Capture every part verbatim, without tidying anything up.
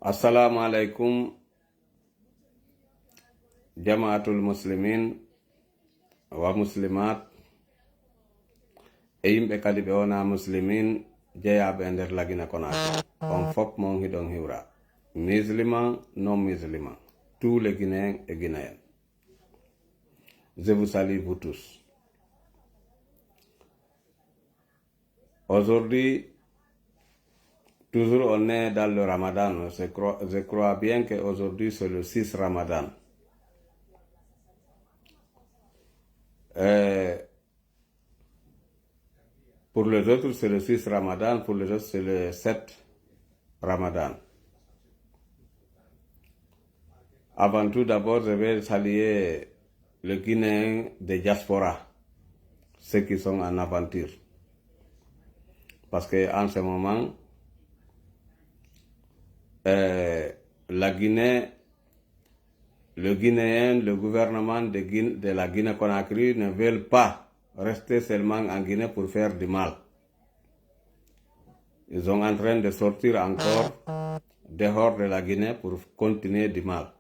Assalaamu aleykum, jama'atul muslimin wa muslimat, e yimɓe kadi ɓe wonaa muslimin jeyaaɓe e nder Lagine Konakiri. On fop mon hiɗon hiwra. Musulman, non musulman. Tous les Guinéens et Guinéennes. Je vous salue vous tous. Aujourd'hui, toujours on est dans le Ramadan. Je crois, je crois bien qu'aujourd'hui c'est le six Ramadan. Euh, pour les autres, c'est le six Ramadan, pour les autres, c'est le sept Ramadan. Avant tout, d'abord, je vais saluer les Guinéens de diaspora, ceux qui sont en aventure. Parce que en ce moment, euh, la Guinée, le Guinéen, le gouvernement de Guin-, de la Guinée-Conakry ne veulent pas rester seulement en Guinée pour faire du mal. Ils sont en train de sortir encore dehors de la Guinée pour continuer du mal.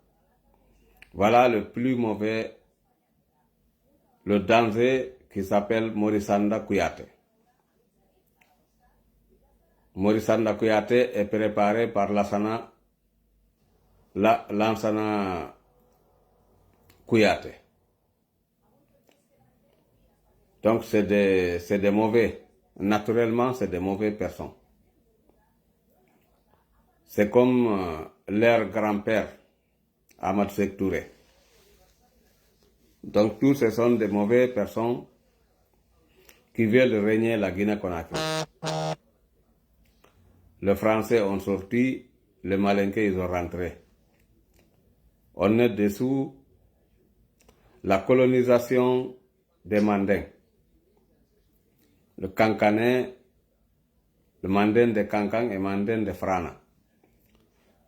Voilà le plus mauvais, le danger qui s'appelle Maurice Sanda Kouyaté. Maurice Sanda Kouyaté est préparé par Lansana, la, Lansana Kouyaté. Donc, c'est des, c'est des mauvais. Naturellement, c'est des mauvais personnes. C'est comme, euh, leur grand-père, Ahmad Sekou Touré. Donc, tous ce sont des mauvaises personnes qui veulent régner la Guinée-Conakry. Les Français ont sorti, les Malinqués, ils ont rentré. On est dessous la colonisation des Mandingues. Le Kankané, le Mandin de Kankan et Mandin de Frana.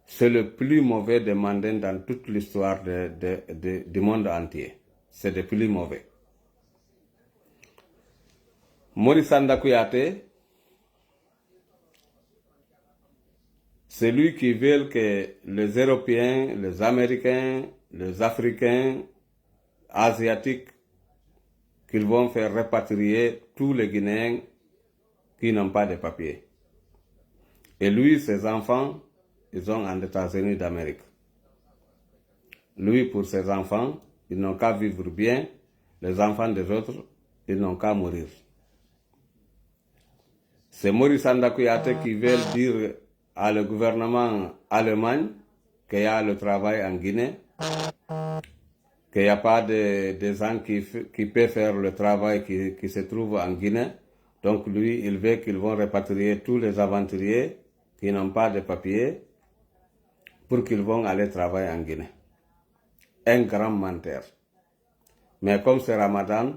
C'est le plus mauvais des Mandins dans toute l'histoire de, de, de, du monde entier. C'est le plus mauvais. Maurice Sanda Kouyaté, c'est lui qui veut que les Européens, les Américains, les Africains, Asiatiques, qu'ils vont faire répatrier tous les Guinéens qui n'ont pas de papiers. Et lui, ses enfants, ils sont en États-Unis d'Amérique. Lui, pour ses enfants, ils n'ont qu'à vivre bien. Les enfants des autres, ils n'ont qu'à mourir. C'est Maurice Sanda Kouyaté qui veut dire à le gouvernement allemand qu'il y a le travail en Guinée, qu'il n'y a pas de, de gens qui, f-, qui peuvent faire le travail qui, qui se trouve en Guinée. Donc lui, il veut qu'ils vont répatrier tous les aventuriers qui n'ont pas de papiers pour qu'ils vont aller travailler en Guinée. Un grand menteur. Mais comme c'est Ramadan,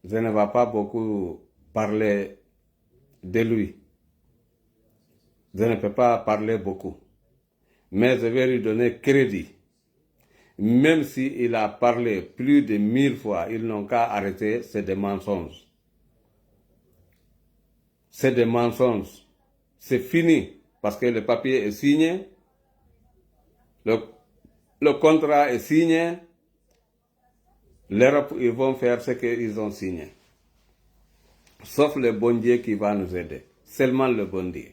je ne vais pas beaucoup parler de lui. Je ne peux pas parler beaucoup. Mais je vais lui donner crédit. Même s'il a parlé plus de mille fois, ils n'ont qu'à arrêter, c'est des mensonges. C'est des mensonges. C'est fini, parce que le papier est signé, le, le contrat est signé, l'Europe, ils vont faire ce qu'ils ont signé. Sauf le bon Dieu qui va nous aider. Seulement le bon Dieu.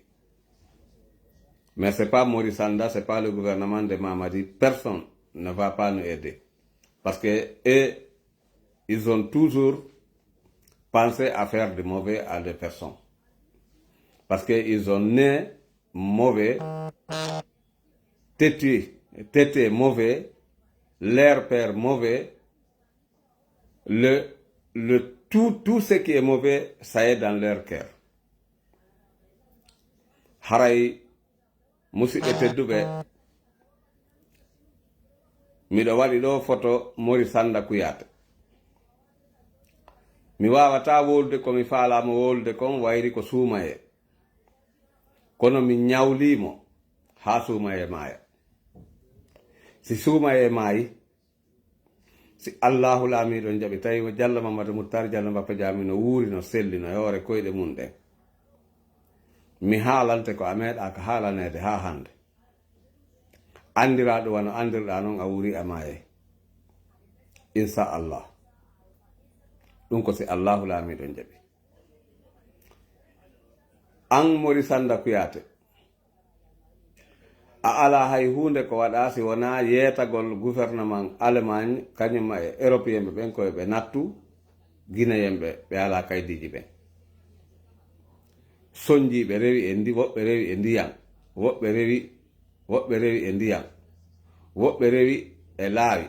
Mais c'est pas Maurice Sanda, c'est pas le gouvernement de Mamadi. Personne ne va pas nous aider. Parce que eux, ils ont toujours pensé à faire du mauvais à des personnes. Parce qu'ils ont né mauvais, têtu, têtu mauvais, leur père mauvais, le, le tout, tout ce qui est mauvais, ça est dans leur cœur. Haray, musidɓe tedduɓe, miɗo waɗi ɗo foto Maurice Sanda Kouyaté. Mi waawataa wowlude ko mi faalaama wowlude kon, wayri ko suumayee. Kono mi ñawlii mo haa suumayee maaya. Si suumayee maayi, si Allaahu Laamiiɗo jaɓi, tawi mo Jallo Mamadu Muttaar Jallo Mbappa Jaami no wuuri, no selli, no e hoore koyɗe mun ɗen, mi haalante ko a meeɗaaka haalaneede haa hannde. Anndiraaɗo wano anndirɗaa non, a wuuri, a maayay. Insha Allah. Ɗun ko si Allahu Laamiiɗo jaɓi. An Mori Sanda Kuyaate, a alaa hay huunde ko waɗaa si wonaa yeetagol gouvernement Allemagne, kañum e Européen ɓe ɓen, ko yo ɓe nattu Guinéen ɓe, ɓe alaa kaydiiji ɓen. Sonjiiɓe rewi e ndi-, woɓɓe rewi e ndiyan, woɓɓe rewi, woɓɓe rewi e ndiyan, woɓɓe rewi e laawi,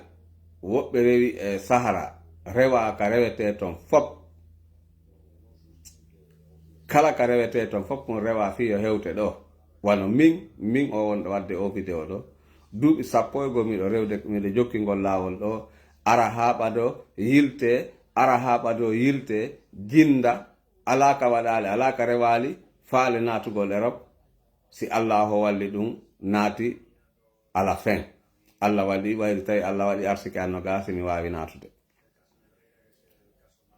woɓɓe rewi e Sahara, rewaa ka rewetee ton fop. Kala ka rewetee ton fof, kon rewaa fii yo hewte ɗoo. Wano min, min o wonɗo waɗde oo video ɗoo, duuɓi sappo e go'o miɗo rewde, miɗo jokki ngol laawol ɗoo, ara haa ɓadoo, yiltee, ara haa ɓadoo, yiltee, jinnda, alaa ka waɗaali, alaa ka rewaali, faale naatugol Erop, si Allaahu walli ɗun, naati, à la fin. Alla waɗi, ɓayri tawi Alla waɗi arsike an no gaa, si mi waawi naatude.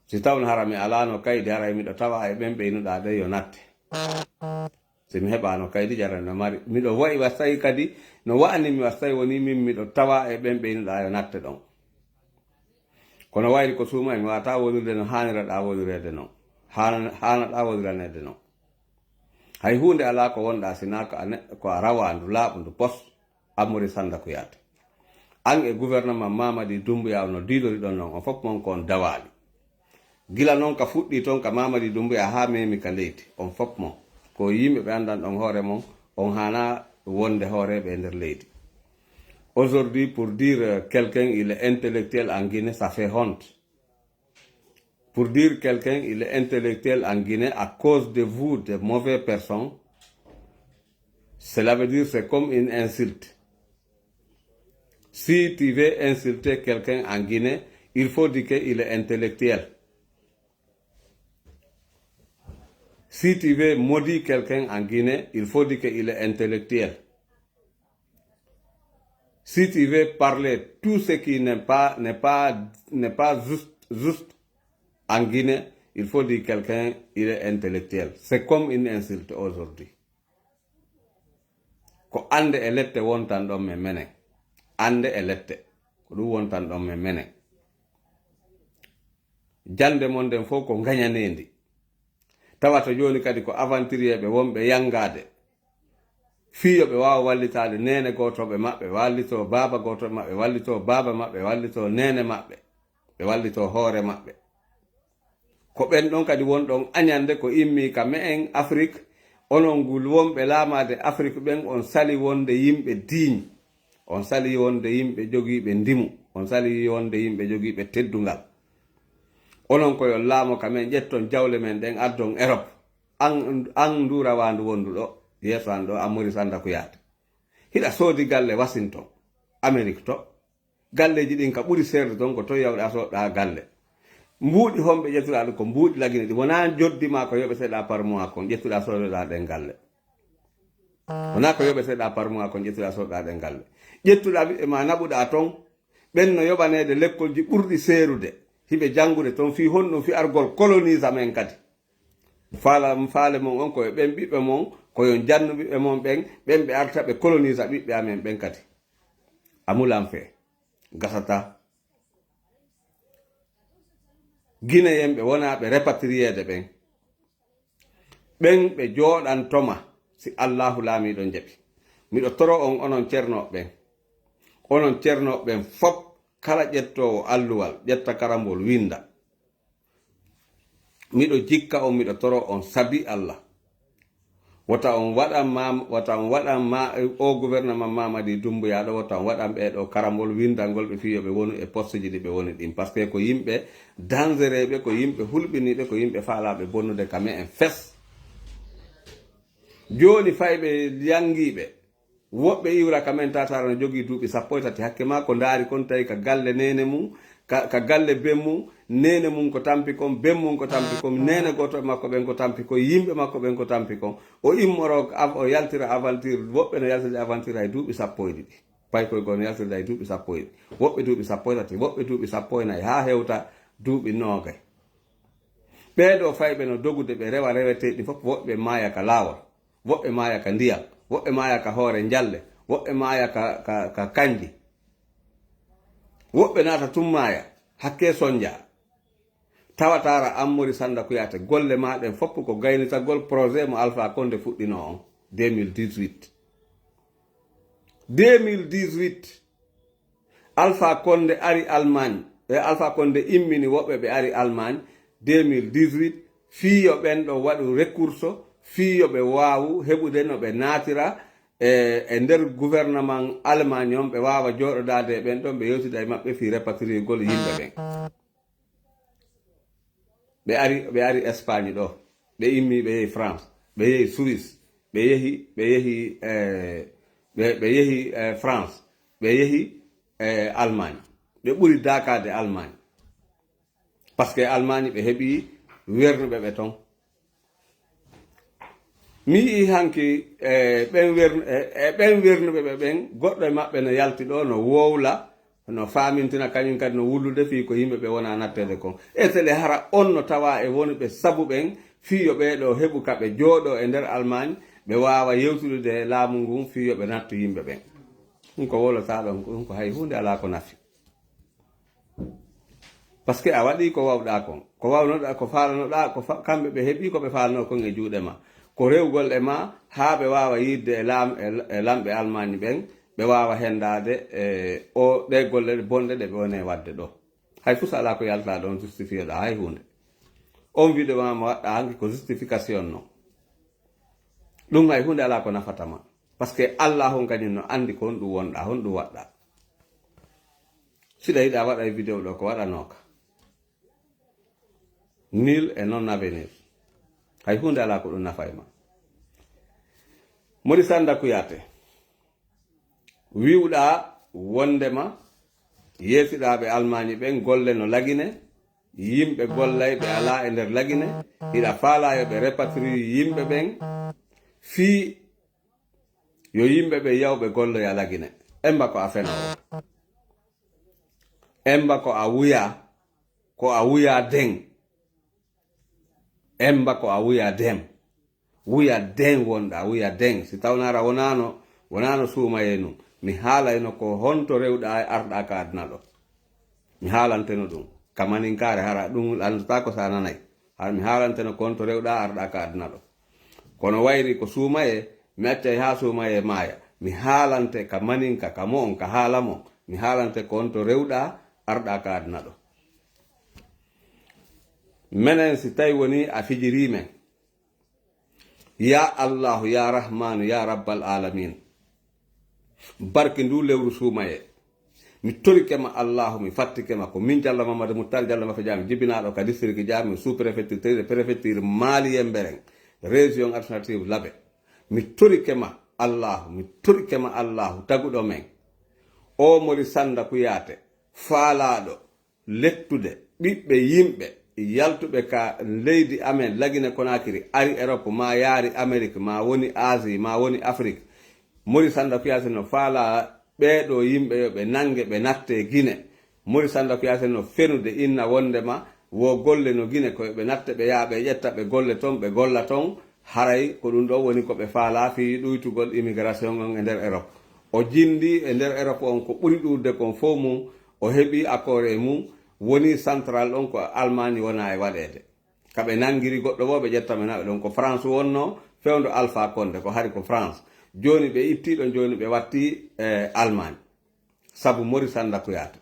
Si tawno hara mi alaano kaydi, haray miɗo tawaa e ɓen ɓeynuɗaa ɓen yo natte. Si mi heɓaano kaydi, jara no mari. Miɗo wa'i wasay kadi, no wa'ani mi wasay woni min miɗo tawaa e ɓen ɓeynuɗaa yo natte ɗon. Kono wayri ko suuma e mi waawataa wonirde no haaniraɗaa wonireede non. Haana-, haanaɗaa woniraneede non. Hay huunde alaa ko wonɗaa si naa ko a neɗɗo, ko a rawaandu laaɓundu pos. Amori Sanda Kuyaate. An e gouvernement Mamadi Doumbouya no diidoriɗon non, on fof mon ko on dawaali. Gila non ka fuɗɗii ton ka Mamadi Doumbouya haa meemi ka leydi, on fof mon ko yimɓe ɓe anndan ɗon hoore mon, on haanaa wonde hooreeɓe e nder leydi. Aujourd'hui, pour dire, euh, quelqu'un il est intellectuel en Guinée, ça fait honte. Pour dire quelqu'un il est intellectuel en Guinée à cause de vous, de mauvaises personnes, cela veut dire c'est comme une insulte. Si tu veux insulter quelqu'un en Guinée, il faut dire qu'il est intellectuel. Si tu veux maudire quelqu'un en Guinée, il faut dire qu'il est intellectuel. Si tu veux parler tout ce qui n'est pas, n'est pas, n'est pas juste, juste en Guinée, il faut dire quelqu'un, il est intellectuel. C'est comme une insulte aujourd'hui. Ko annde e lette wontan ɗon men menen. Annde e lette. Ko ɗum wontan ɗon men menen. Jannde mon nden fof ko ngañaneendi. Tawa to jooni kadi ko aventurier ɓe wonɓe yanngaade. Fii yo ɓe waaw wallitaade neene gootooɓe maɓɓe, wallitoo baaba gootooɓe maɓɓe, wallitoo baaba maɓɓe, wallitoo neene maɓɓe, ɓe wallitoo hoore maɓɓe. Ko ɓen ɗon kadi wonɗon añande ko immii ka me'en Afrik, onon ngul wonɓe laamaade Afrik ɓen, on sali wonde yimɓe diiñ, on sali wonde yimɓe jogiiɓe ndimu, on sali wonde yimɓe jogiiɓe teddungal. Onon ko yo laamo ka men, ƴetton jawle men ɗen, addon Erop. An, an ndu rawaandu wondu ɗo, yeeso an ɗo, an Maurice Anda Kouyaté. Hiɗa soodi galle Washington, Amerik to. Galleeji ɗin ka ɓuri seerde ton ko toy yawɗa soodɗa galle. Mbuuɗi homɓe ƴettuɗa ɗum ko mbuuɗi Lagine ɗin. Wonaa joddi ma ko yoɓeteɗa par mois kon ƴettuɗa soodoɗa ɗen galle. Wonaa ko yoɓeteɗa par mois kon ƴettuɗa soodoɗa ɗen galle. Ƴettuɗa ɓiɓɓe ma naɓuɗa ton, ɓen no yoɓaneede lekkolji ɓurɗi seerude. Hiɓe janngude ton fii honɗun, fii argol koloniisa men kadi. Faala, faale mon on ko e ɓen ɓiɓɓe mon, ko yo jannu ɓiɓɓe mon ɓen, ɓen ɓe arta ɓe koloniisa ɓiɓɓe amen ɓen kadi. Amulan fee, gasataa. Gineyen ɓe wonaa ɓe repatriyeede ɓen. Ɓen ɓe jooɗantoma si Allaahu Laamiiɗo jaɓi. Miɗo toro on onon cernooɓe ɓen. Onon cernooɓe ɓen fop, kala ƴettoowo alluwal, ƴetta karambol, winnda. Miɗo jikka on, miɗo toro on sabi Allah. Wota on waɗan ma, wota on waɗan ma, o gouvernement Mamadi Doumbouya ɗo, wota on waɗan ɓee ɗo karambol winndangol ɓe fii yo ɓe wonu e posteji ɗi ɓe woni ɗin. Parce que ko yimɓe dangereux ɓe, ko yimɓe hulɓiniiɓe, ko yimɓe faalaaɓe bonnude ka me'en fes. Jooni fay ɓe janngiiɓe, woɓɓe iwra ka men tatara no jogii duuɓi sappo e tati. Hakke maa ko ndaari kon tawi ka galle neene mum, ka, ka galle ben mum, neene mum ko tampi kon, ben mum ko tampi kon, neene gooto e makko ɓen ko tampi kon, yimɓe makko ɓen ko tampi kon. O immoroo, av-, o yaltira aventure, woɓɓe no yaltirde aventure hay duuɓi sappo e ɗiɗi. Paykoy goo no yaltirde hay duuɓi sappo e ɗiɗi. Woɓɓe duuɓi sappo e tati, woɓɓe duuɓi sappo e nayi, haa hewta duuɓi noogay. Ɓee ɗoo fayɓe no dogude, ɓe rewa reweteeɗi fof, woɓɓe maaya ka laawol, woɓɓe maaya ka ndiyam, woɓɓe maaya ka hoore njalle, Woɓɓe maaya ka, ka, ka kanji. Woɓɓe naata tun maaya, hakkee sonjaa. Tawataara an Mori Sanda Kuyaate, golle maa ɗen fof ko gaynitagol projet mo Alpha Condé fuɗɗinoo on, deux mille dix-huit. Deux mille dix-huit, Alpha Condé ari Allemagne, e Alpha Condé immini woɓɓe ɓe ari Allemagne deux mille dix-huit, fii yo ɓen ɗon waɗu recours, fii yo ɓe waawu heɓude no ɓe naatira e, e nder gouvernement Allemagne on, ɓe waawa jooɗodaade e ɓen ɗon, ɓe yewtida e maɓɓe fii repatriegol yimɓe ɓen. Ɓe ari, ɓe ari Espagne ɗoo, ɓe immi, ɓe yehi France, ɓe yehi Suisse, ɓe yehi, ɓe yehi, eh, ɓe, ɓe yehi, eh, France, ɓe yehi, eh, Allemagne. Ɓe ɓuri daakaade Allemagne. Parce que Allemagne ɓe heɓi wernuɓe ɓe ton. Mi yi'i hanki, eh, ɓen wernu-, eh, eh, ɓen wernuɓe ɓe ɓen, goɗɗo e maɓɓe no yalti ɗoo, no wowla, no faamintina kañum kadi no wullude fii ko yimɓe ɓe wona natteede kon. Etele hara on no tawa e wonuɓe sabu ɓen fii yo ɓee ɗoo heɓu ka ɓe jooɗoo e nder Allemagne, ɓe waawa yewtude e laamu ngun fii yo ɓe nattu yimɓe ɓen. Ɗum ko wowlataa ɗon, ɗum ko hay huunde alaa ko nafi. Parce que a waɗii ko wawɗaa kon. Ko wawnoɗaa, ko faalanoɗaa, ko fa-, kamɓe ɓe heɓii ko ɓe faalanoo kon e juuɗe maa. Ko rewgol e maa haa ɓe waawa yiidde e laam-, e, e lamɓe Almaañ ɓen, ɓe waawa hendaade e o, ɗee golle bonɗe ɗe ɓe woni e waɗde ɗoo. Hay fus alaa ko yaltaa ɗon justifié ɗaa hay huunde. On vidéo maa mo waɗɗaa hanki ko justification non. Ɗum hay huunde alaa ko nafata ma. Parce que Allaahu on kañum no anndi ko honɗum wonɗaa, honɗum waɗɗaa. Si ɗa yiɗaa waɗa e vidéo ɗoo ko waɗanooka. Nul et non avenir. Hay huunde alaa ko ɗum nafa e ma. Mori Sanda Kuyaate, wi'uɗaa wondema yeesiɗaaɓe Almaañi ɓen golle no Lagine, yimɓe gollayɓe alaa e nder Lagine, hiɗa faalaa yo ɓe repatrier yimɓe ɓen fii yo yimɓe ɓen yahu ɓe golloya Lagine. Emba ko a fenoowo. Emba ko a wuyaa, ko a wuyaa den. Emba ko a wuyaa den. Wuyaa den wonɗaa, wuyaa den. Si tawnaa ara wonaano, wonaano suumayee nun, mi haalayno ko honto rewɗaa e arɗaa ka aduna ɗoo. Mi haalanteno ɗum. Ka maninkaare hara ɗum anndataa ko si a nanay. Hara mi haalanteno ko honto rewɗaa arɗaa ka aduna ɗoo. Kono wayri ko suumayee, mi accay haa suumayee maaya. Mi haalante ka maninka, ka mo'on, ka haala mon. Mi haalante ko honto rewɗaa arɗaa ka aduna ɗoo. Menen si tawi woni a fijirii men. Yaa Allaahu, yaa Rahmaanu, yaa Rabbal Aalamiin. Barki nduu lewru suumayee. Mi torike ma Allaahu, mi fattike ma. Ko min Jallo Mamadu Muttar Jallo Mafe Jaami, jibinaaɗo ka district Jaami, sous-préfecture, treize, préfecture Maali Yemberen, région administrative Labe. Mi torike ma Allaahu, mi torike ma Allaahu, taguɗo men. Oo Mori Sanda Kuyaate, faalaaɗo lettude ɓiɓɓe yimɓe yaltuɓe ka leydi amen Lagine Konakiri, ari Europe, maa yaari Amerique, maa woni Asie, maa woni Afrique. Mori Sanda Kuyaate no faalaa ɓee ɗoo yimɓe yo ɓe nannge, ɓe nattee Gine. Mori Sanda Kuyaate no fenude inna wondema wo golle no Gine, ko yo ɓe natte, ɓe yaha, ɓe ƴetta, ɓe golle ton, ɓe golla ton. Haray ko ɗum ɗoo woni ko ɓe faalaa fii ɗuytugol immigration on e nder Europe. O jindi e nder Europe on ko ɓuri ɗuuɗude kon fow mum, o heɓi accord e mum, woni central on ko Allemagne wona e waɗeede. Ka ɓe nanngiri goɗɗo woo, ɓe ƴetta ɓe naɓa ɗon. Ko France wonnoo fewndo Alpha Condé, ko hari ko France. Jooni ɓe ittii ɗon, jooni ɓe wattii, eh, Allemagne. Sabu Mori Sanda Kuyaate.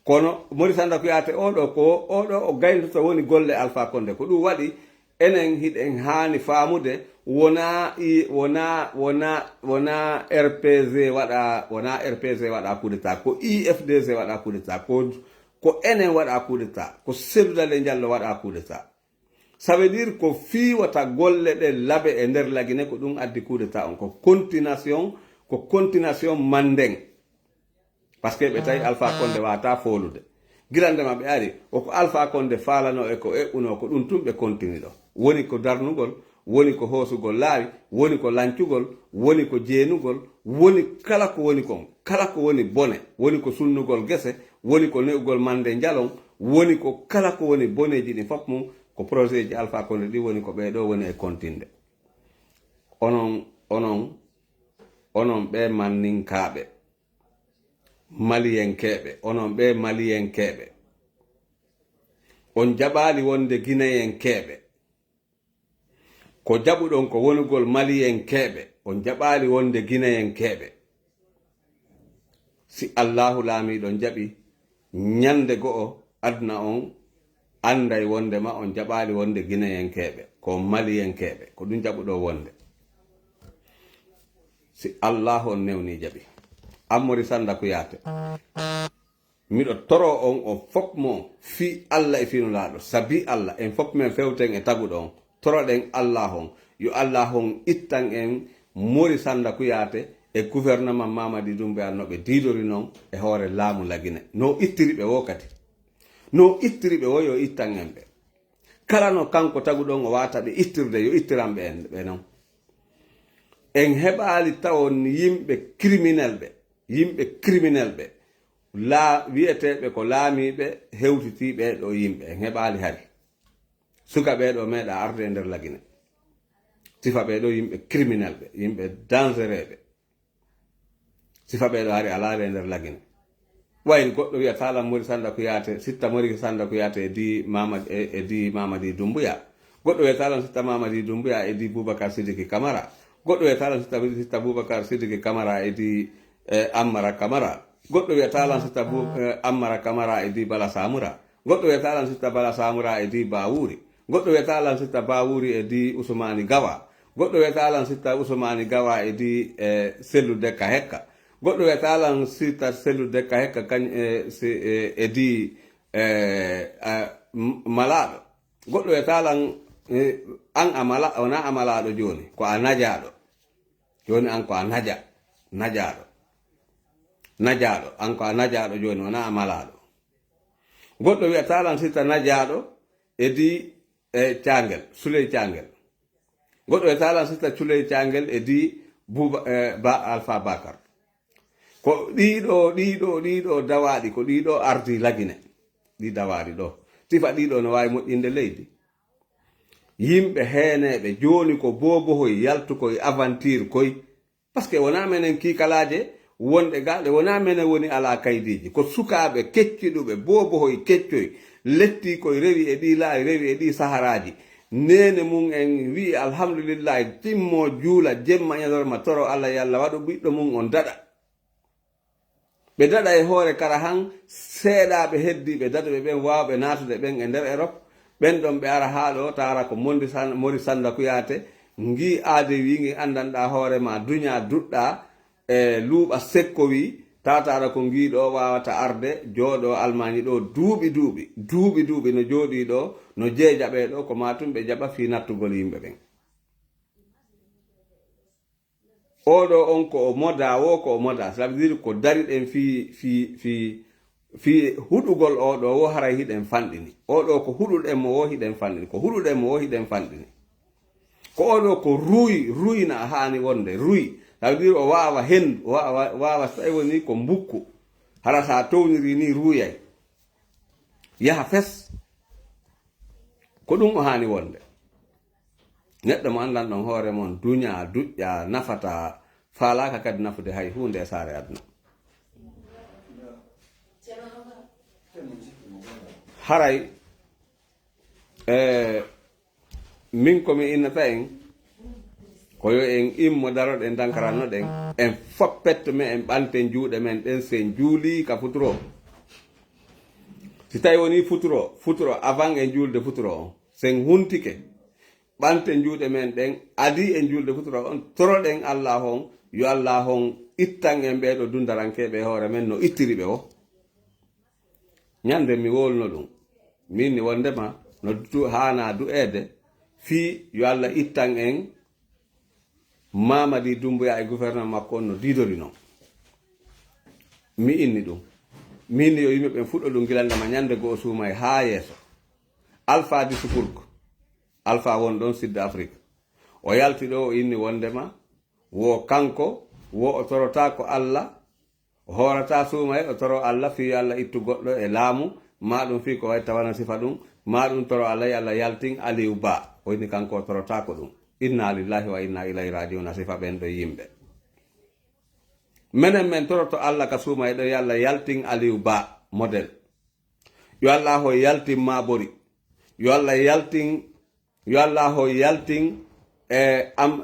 Kono Mori Sanda Kuyaate oo ɗoo, ko oo ɗoo o gaynotoo woni golle Alpha Condé. Ko ɗum waɗi enen hiɗen haani faamude wonaa i-, wonaa, wonaa, wonaa R P G waɗa, wonaa R P G waɗa coup d'État, ko I F D G waɗa coup d'État, ko, ko enen waɗa coup d'État, ko Cellou Dalein Diallo waɗa coup d'État. Ça veut dire ko fii wata golle ɗe laɓe e nder Lagine, ko ɗum addi coup d'État on. Ko continuation, ko continuation Mandeng. Parce que ɓe tawi Alpha Condé waawataa foolude. Gila nde ma ɓe ari, o ko Alpha Condé faalanoo e ko eɓɓunoo, ko ɗum tun ɓe kontini ɗo. Woni ko darnugol, woni ko hoosugol laawi, woni ko lancugol, woni ko jeenugol, woni kala ko woni kon, kala ko woni bone, woni ko sunnugol gese, woni ko ne'ugol mande njalon, woni ko kala ko woni boneeji ɗin fof mum, ko projet ji Alpha Condé ɗin woni ko ɓee ɗoo woni e kontinde. Onon, onon, onon ɓee Manninkaaɓe, Maliyenkeeɓe, onon ɓee Maliyenkeeɓe, on jaɓaali wonde Gineyenkeeɓe. Ko jaɓuɗon ko wonugol Maliyenkeeɓe, on jaɓaali wonde Gineyenkeeɓe. Si Allaahu Laamiiɗo on jaɓi, ñande go'o aduna on annday wondema on jaɓaali wonde Gineyenkeeɓe, ko Maliyenkeeɓe, ko ɗun jaɓuɗon wonde. Si Allaahu on newnii jaɓi. Ammori Sannda Kuyaate. Miɗo toroo on, on fop mo fii Alla e fii Nulaaɗo, sabi Alla, en fop men fewten e taguɗo on. Toroɗen Alla on, yo Alla on ittan en Mori Sannda Kuyaate e gouvernement Mamadi Doumbouya no ɓe diidori non e hoore laamu Lagine. No ittiri ɓe woo kadi. No ittiri ɓe woo yo ittan en ɓe. Kala no kanko taguɗo on o waata ɓe ittirde, yo ittiran ɓe en, ɓe non. En heɓaali tawon yimɓe criminel ɓe, yimɓe criminel ɓe, laa-, wi'eteeɓe ko laamiiɓe hewtitii ɓee ɗoo yimɓe, en heɓaali hari. Suka ɓee ɗoo meeɗaa arde e nder Lagine. Sifa ɓee ɗoo yimɓe criminel ɓe, yimɓe dangereux ɓe. Sifa ɓee ɗoo hari alaa e nder Lagine. Way goɗɗo wi'ataa lan Mori Sannda Kuyaate, Sitta Mori Sannda Kuyaate e di Mamadi, e, e di Mamadi Doumbouya. Goɗɗo wi'ataa lan Sitta Mamadi Doumbouya e di Boubacar Sidiki Camara. Goɗɗo wi'ataa lan Sitta, Sitta Boubacar Sidiki Camara e di, eh, Ammara Camara. Goɗɗo wi'ataa lan Sitta Bu-, eh, Ammara Camara e di Bala Samura. Goɗɗo wi'ataa lan Sitta Bala Samura e di Bawuri. Goɗɗo wi'ataa lan Sitta Bawuri e di Usumani Gawa. Goɗɗo wi'ataa lan Sitta Usumani Gawa e di, eh, Sellu Dekka Hekka. Goɗɗo wi'ataa lan Sitta Sellu Dekka Hekka kañ-, eh, si, eh, e di, eh, eh, m-, Malaaɗo. Goɗɗo wi'ataa lan, eh, an a mala-, wonaa a malaaɗo jooni, ko a najaaɗo. Jooni an ko a naja-, najaaɗo. Najaaɗo, an ko a najaaɗo jooni, wonaa a malaaɗo. Goɗɗo wi'ataa lan Sitta najaaɗo e di, eh, Caangel, Suley Caangel. Goɗɗo wi'ataa lan Sitta Suley Caangel e di Buuba, eh, Ba, Alfa Bakar. Ko ɗii ɗoo, ɗii ɗoo, ɗii ɗoo dawaaɗi, ko ɗii ɗoo ardii Lagine. Ɗii dawaaɗi ɗoo. Sifa ɗii ɗoo no waawi moƴƴinde leydi. Yimɓe heeneeɓe jooni ko boobohoy, yaltukoy, aventure koy. Parce que wonaa menen kiikalaaje wonɗe gaa ɗe, wonaa menen woni alaa kaydiiji. Ko sukaaɓe kecciɗuɓe, boobohoy keccoy, lettii koy rewi e ɗii laawi, rewi e ɗii saharaaji. Neene mum en wi'i, "Alhamdulillahi," timmoo juula, jemma ñalorma toro Alla, yo Alla waɗu ɓiɗɗo mum on daɗa. Ɓe daɗa e hoore kara han seeɗaaɓe heddiiɓe daɗuɓe ɓen waawɓe naatude ɓen e nder Erop. Ɓen ɗon ɓe ara haa ɗoo, taara ko Mondi San-, Mori Sannda Kuyaate, ngii aade wii ngi anndanɗaa hoore maa, duñaa duɗɗaa, e luuɓa sekko wii, taataara ko ngii ɗoo waawata arde, jooɗoo Almaañi ɗoo duuɓi duuɓi, duuɓi duuɓi no jooɗii ɗoo, no jeejaɓee ɗoo, ko maa tun ɓe jaɓa fii nattugol yimɓe ɓen. Oo ɗoo on ko o modaa, woo ko o modaa. Ça veut dire ko dariɗen fii, fii, fii, fii huɗugol oo ɗoo, woo haray hiɗen fanɗini. Oo ɗoo ko huɗuɗen mo, woo hiɗen fanɗini. Ko huɗuɗen mo, woo hiɗen fanɗini. Ko oo ɗoo ko ruuy, ruuy na haani wonde, ruuy. Ça veut dire o waawa hendu, o waawa, waawa so tawi woni ko mbukku. Hara sa townirii nii ruuyay. Yaha fes. Ko ɗum o haani wonde. Neɗɗo mo anndan ɗon hoore mon, duñaa, duƴƴaa, nafataa, faalaaka kadi nafude hay huunde e saare aduna. Haray, e, min ko mi innata en, ko yo en immo daroɗen dankaranno ɗen, en foppetto men, en ɓanten juuɗe men ɗen, sen juulii ka futuro. Si tawi wonii futuro, futuro, avant en juulde futuro on, sen huntike, ɓanten juuɗe men ɗen, adii en juulde futuro on, toroɗen Allaahu on, yo Allaahu on ittan en ɓee ɗoo dundarankeeɓe e hoore men no ittiri ɓe woo. Ñande mi wowluno ɗum, min ni wondema no du-, haanaa du'eede fii yo Alla ittan en Mamadi Doumbouya e gouvernement makko on no diidori non. Mi inni ɗum. Mi inni yo yimɓe ɓen fuɗɗo ɗum gila ndema ñande go'o suumay haa yeeso. Alpha Dissoupougue, Alpha won ɗon Sud Afrique. O yalti ɗoo, o inni wondema wo kanko, wo o torotaako Alla, o hoorataa suumay, o toroo Alla fii yo Alla ittu goɗɗo e laamu, maa ɗum fii ko wayi tawana sifa ɗum, maa ɗum toroo Alla, yo Alla yaltin Aliou Ba. O inni kanko o torotaako ɗum. Inna lillahi wa inna ilayhi raji'un, a sifa ɓen ɗon yimɓe. Menen men toroto Alla ka suumayɗo, yo Alla yaltin Aliou Ba model. Yo Alla ho yaltin Mabori. Yo Alla yaltin, yo Alla ho yaltin, eh, am,